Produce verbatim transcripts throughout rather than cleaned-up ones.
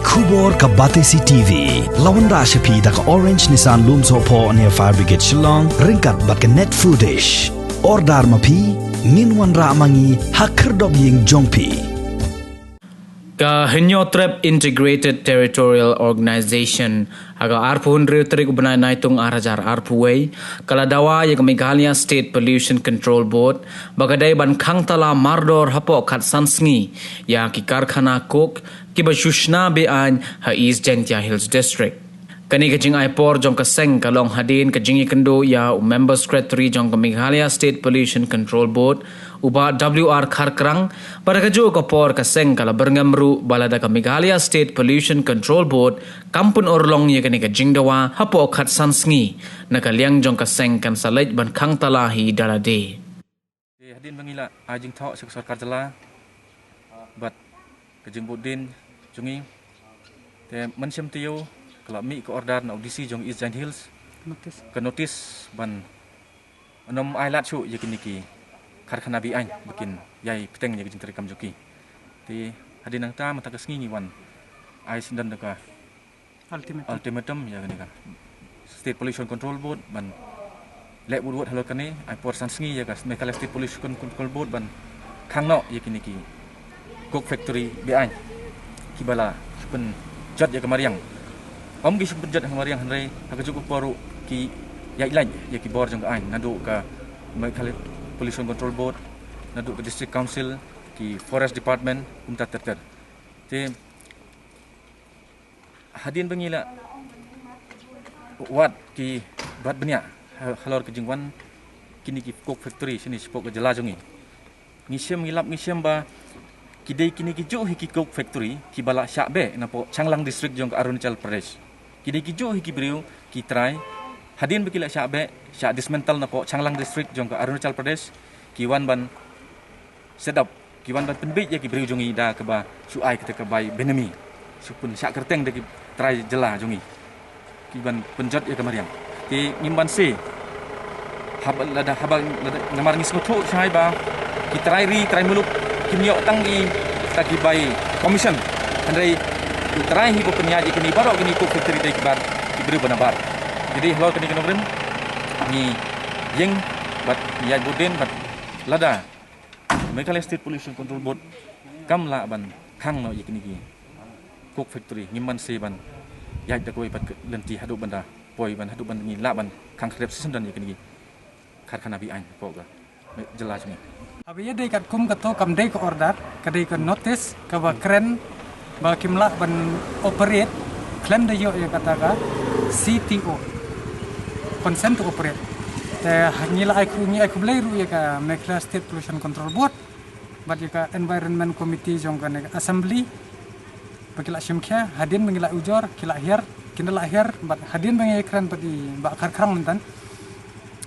Khubor ka Batesi T V la wanrah sha phi da ka Orange Nissan Lumsohphoh near Fire Brigade Shillong, ryngkat bad ka Net Foodish. Order ma phi, ngin wanrah ma ngi ha khyrdop ïing jong phi. Ka Hynñiewtrep Integrated Territorial Organization ha ka arphew hynriew tarik u bnai Naitung arhajar arphew wei ka la dawa ïa ka Meghalaya State Pollution Control Board ba ka dei ban khang tala mardor hapoh khatsan sngi ïa ki karkhana coke kiba shu shna be-aiñ ha East Jaintia Hills District. Kane ka jingai por jong ka seng ka long hadien ka jingïakynduh ïa u Member Secretary jong ka Meghalaya State Pollution Control Board, u Bah W R Kharkrang, bad ha kajuh ka por ka seng ka la byrngem ruh ba lada ka Meghalaya State Pollution Control Board kam pynurlong ïa kane ka jingdawa hapoh khatsan sngi, na ka liang jong ka seng kan sa leit ban khang tala hi da lade. Te hadien ba ngi la ai jingthoh sha ka sorkar jylla bad ka jingbud dien jong ngi, te mynshem taïew ka la mih ka order na u D C jong East Jaintia Hills, notice, ka notice ban ym ai lad shuh ïa kine ki karkhana be-aiñ ba kin ïai bteng ïa ka jingtrei kam jong ki. Te hadien nangta mynta ka sngi ngi wan ai syndon da ka ultimatum, ultimatum ïa kane ka State Pollution Control Board ban leh wut wut halor kane, ai por san sngi ïa ka Meghalaya State Pollution Control Board ban khang noh ïa kine ki coke factory be-aiñ kiba la pynjot ïa ka mariang. Ym ki shu pynjot ïa ka mariang hynrei ha kajuh ka por ruh ki ïaid lait ïa ki bor jong ka aiñ, naduh ka Meghalaya Pollution Control Board, naduh ka District Council, ki Forest Department, kumta ter ter. Te hadien ba ngi la wad ki bad bniah ha-, halor ka jingwan kine ki coke factory shane shapoh ka jylla jong ngi, ngi shem, ngi lap ngi shem ba ki dei kine ki juh hi ki coke factory kiba la shah beh napoh Changlang District jong ka Arunachal Pradesh. Ki dei ki juh hi ki briew ki trai, hadien ba ki la shah beh, shah dismantle napoh Changlang District jong ka Arunachal Pradesh, ki wan ban set up, ki wan ban pynbeit ïa ki briew jong ngi da kaba shu ai kata ka bai benami, shu pynshah kyrteng da ki trai jylla jong ngi, ki ban pynjot ïa ka mariang. Te ngim banse, haba lada, haba lada, namar ngi sngewthuh shai ba ki trai ri trai muluk kim ïoh tang kita ki bai commission, hynrei u trai hi ba pynïaid ïa kine baroh kine coke factory dei ki bar, ki briew ba nabar. Te dei halor kane ka nongrim ngi ïeng bad ngi ïaid bud dien bad lada Meghalaya State Pollution Control Board kam lah ban khang noh ïa kine ki coke factory, ngim banse ban ïaid da kawei pat ka lynti haduh ban da poi, ban haduh ban ngi lah ban khang khrep shisien don ïa kine ki karkhana be-aiñ hapoh ka jylla jong ngi. Haba ïadei katkum kato kam dei ka order, ka dei ka notice kaba kren ba kim lah ban operate khlem da ïoh ïa kata ka C T O, consent to operate. Te ngi la ai khu-, ngi ai khublei ruh ïa ka Meghalaya State Pollution Control Board bad ïa ka Environment Committee jong kane ka Assembly ba ki la shim khia, hadien ba ngi la ujor ki la hiar, kin da la hiar, bad hadien ba ngi kren bad i Bah Kharkrang mynta,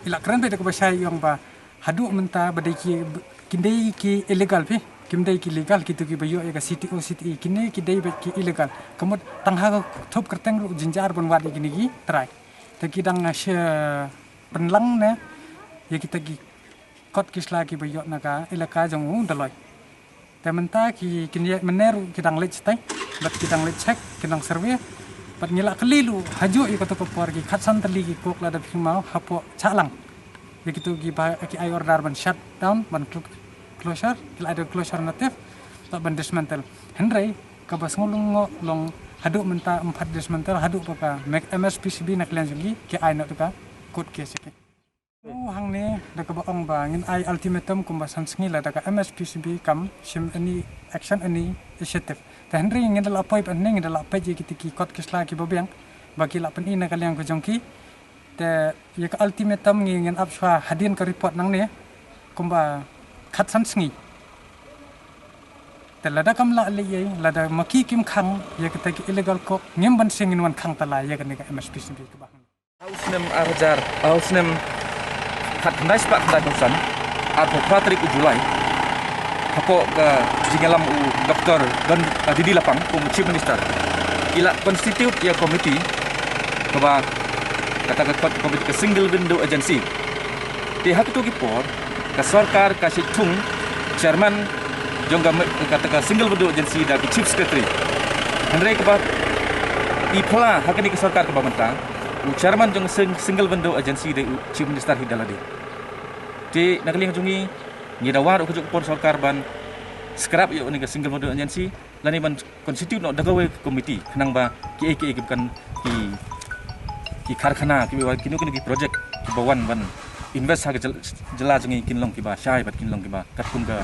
i la kren bad da kaba shai ïa ong ba haduh mynta ba dei ki, kin dei ki illegal phi, kim dei ki legal kito kiba ïoh ïa ka C T O, C T E, kine ki dei bad ki illegal. Ka mut tang ha ka thup kyrteng ruh jynjar ban wad ïa kine ki trai. Te ki dang shu pynlang ne ïa kita ki kot ki sla kiba ïoh na ka elaka jong u Dolloi. Te mynta ki, kin ïa mynne ruh ki dang leit stai bad ki dang leit check, ki dang survey. Bad ngi la kylli ruh hajuh ïa kato ka por ki khatsan tylli ki coke lada phi mut hapoh Changlang. Ïa kito kiba ki ai order ban shut down, ban cl-, closure, ki la ai da closure notice, bad ban dismantle. Hynrei kaba sngewlyngngoh long haduh mynta ym pat dismantle haduh ba ka M S P C B na ka liang jong ki ki ai noh da ka court case ïa ki. U hangne da kaba ong ba ngin ai ultimatum kumba san sngi lada ka M S P C B kam shim any action, any initiative. Te hynrei ngin da la poi pat hangne, ngin da la peit ïa kita ki kot ki sla kiba biang ba ki la pyni na ka liang ka jong ki. Te ïa ka ultimatum ngi ngin ap shuwa hadien ka report nangne kumba khatsan sngi. Te lada kam lah leh ei, lada ma ki kim khang ïa kita ki illegal coke, ngim banse ngin wan khang tala ïa kane ka M S P C B kaba. Ha u snem ar hajar, ha u snem khatkhyndai spah khyndaiphew san, arphew phra tarik u July, hapoh ka jingïalam u Doktor Don, uh, D D Lapang kum u Chief Minister, i la constitute ïa ka committee kaba kata ka kot committee ka single window agency. Te ha kito ki por ka sorkar ka shait thung chairman jong ka me-, kata ka single window agency da ki chief secretary. Hynrei kaba i phylla ha kane ka sorkar kaba mynta, u chairman jong sing-, single window agency dei u Chief Minister hi da lade. Te na ka liang jong ngi, ngi dawa ruh ka jong ka por sorkar ban scrap ïa kane ka single window agency, lane ban constitute noh da kawei ka committee, khnang ba kiei kiei ki kan ki, ki karkhana, ki ba kino kino ki project kiba wan ban invest ha ka jyl-, jylla jong ngi kin long kiba shai bad kin long kiba katkum ka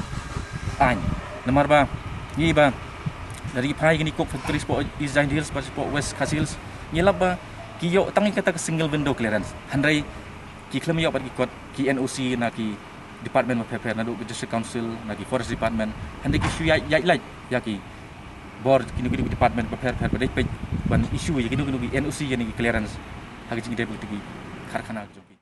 aiñ. Namar ba ngi ba da ri phai kine ki coke factories hapoh East Jaintia Hills bad hapoh West Khasi Hills, ngi lap ba ki ïoh tang ïa kata ka single window clearance. Hynrei ki khlem ïoh bad ki kot, ki N O C na ki department bapher bapher, naduh ki District Council, na ki Forest Department, hynrei ki shu ïaid, ïaid lait ïa ki bor kino kino ki department bapher bapher ba dei peit ban issue ïa kino kino ki N O C, ïa kine ki clearance ha ki jingïadei bad kita ki karkhana ki jong ki.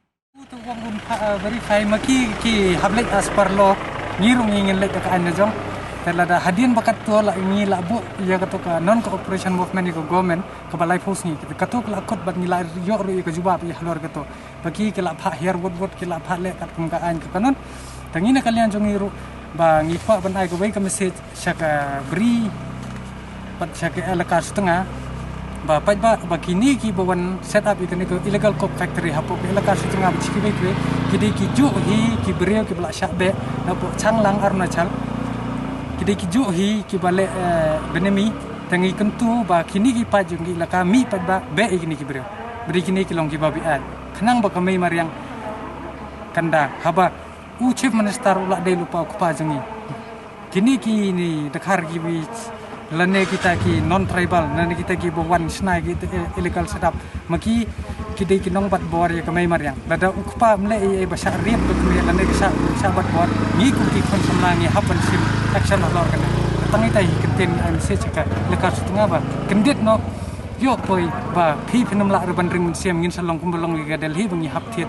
Uto u ong un pha, eh, verify ma ki, ki hap leit as per law, ngi ruh ngi ngin leit da ka aiñ la jong. Te lada hadien ba katto la ngi la buh ïa kato ka non cooperation movement ïa ka government kaba laiphew sngi, kato ka la kut bad ngi la ïoh ruh ïa ka jubab ïa halor kato. Ba ki, ki la phah hiar wut wut, ki la phah leh katkum ka aiñ ka kanun. Te ngi na ka liang jong ngi ruh ba ngi kwah ban ai kawei ka message sha ka Bri bad sha ka Elaka Sutnga, ba paidbah, ba kine kiba wan set up ïa kane ka illegal coke factory hapoh ka Elaka Sutnga bad shi kiwei kiwei, ki dei kijuh hi ki briew kiba la shah beh napoh Changlang, Arunachal. Ki dei kijuh hi kiba leh, eh, bynmih. Te ngi kyntu ba kine ki paid jong ki Elaka, mih paidbah, beh ïa kine ki briew. Ba dei kine ki long kiba beh aiñ, khnang ba ka mei mariang kan da. Haba u Chief Minister u la dei lypa u kpa jong ngi. Kine ki dkhar kiwei lane kita ki non tribal, lane kita kiba wan shna ïa ki, eh, illegal set up, ma ki, ki dei ki nongbat bor ïa ka mei mariang. Lada u kpa um leh ei ei ba shah riap da ka mei lane ka shah, shah bat bor, ngi kum ki khun samla ngi hap ban shim action halor kane. Tang ita hi kyntien ai message sha ka Elaka Sutnga ba kyndit noh, ïoh poi ba phi phin ym lah ruh ban ring mynsiem, ngin sa long kumba long ïa ka Delhi ba ngi hap thied.